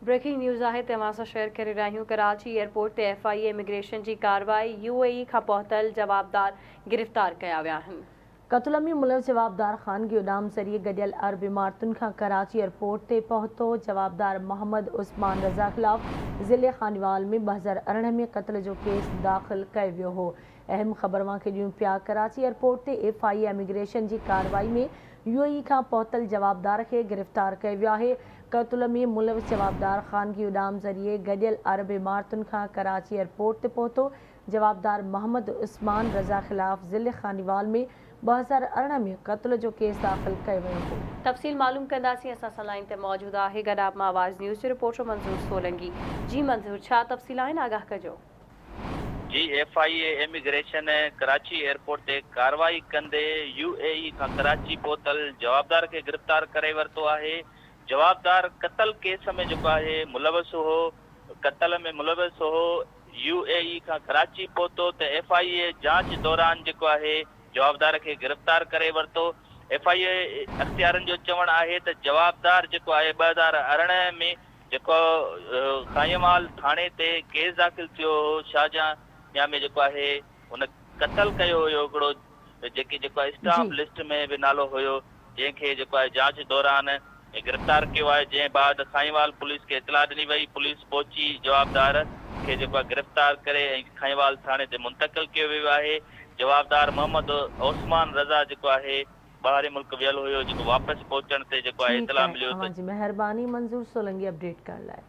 Breaking news آهي ته اوهان سان شيئر ڪري رهيا آهيون ڪراچي ايئرپورٽ تي ايف I A immigration جي ڪارروائي يو اي اي کان پهتل جوابدار گرفتار ڪيا ويا آهن. قتل ۾ ملوث جوابدار خانگي اڏام ذريعي گڏيل عرب امارتن کان ڪراچي ايئرپورٽ تي پهتو، جوابدار محمد عثمان رضا خلاف ضلعي خانيوال ۾ 2018 ۾ قتل جو ڪيس داخل ڪيو ويو هو. اهم خبر اوهان کي ڏيون پيا ڪراچي ايئرپورٽ تي ايف I A immigration جي ڪارروائي ۾ يو اي اي کان پهتل جوابدار کي گرفتار ڪيو ويو آهي، قتل ۾ ملوث جوابدار خانگي اڏام ذريعي گڏيل عرب امارتن کان ڪراچي ايئرپورٽ تي پهتو، جوابدار محمد عثمان رضا خلاف ضلعي خانيوال ۾ 2018 ۾ قتل جو ڪيس داخل ڪيو ويو هو. تفصيل معلوم ڪنداسين اسان سان لائين تي موجود آهي گڏاپ مان آواز نيوز جو رپورٽر منظور سولنگي جي منظور ڇا تفصيل آهن آگاهه ڪجو. جي F I A immigration Karachi airport تي ڪارروائي ڪندي يو اي اي کان ڪراچي پهتل جوابدار کي گرفتار ڪري ورتو آهي، جوابدار قتل ڪيس ۾ جيڪو آهي ملوث هو، قتل ۾ ملوث هو، يو اي اي کان ڪراچي پهتو ته ايف I اي جاچ دوران جيڪو آهي جوابدار کي گرفتار ڪري ورتو، ايف I اي اختيارين جو چوڻ آهي ته جوابدار جيڪو آهي 2018 ۾ جيڪو خائينوال ٿاڻي تي ڪيس داخل ٿيو هو شاهجهان ۾ جيڪو آهي ان قتل ڪيو هيو هڪڙو جيڪي جيڪو آهي اسٽامپ لسٽ ۾ به نالو هيو جنهن کي جيڪو آهي جاچ دوران گرفتار ڪيو آهي جنهن بعد خائينوال پوليس کي اطلاع ڏني وئي پوليس پهچي جوابدار کي جيڪو آهي گرفتار ڪري ۽ خائينوال ٿاڻي تي منتقل ڪيو ويو آهي جوابدار محمد عثمان رضا جيڪو آهي ٻاهرين ملڪ ويل هيو جيڪو واپس پهچڻ تي جيڪو آهي ٺيڪ اطلاع آهي مليو ته. اوهان جي مهرباني منظور سولنگي اپڊيٽ ڪرڻ لاء.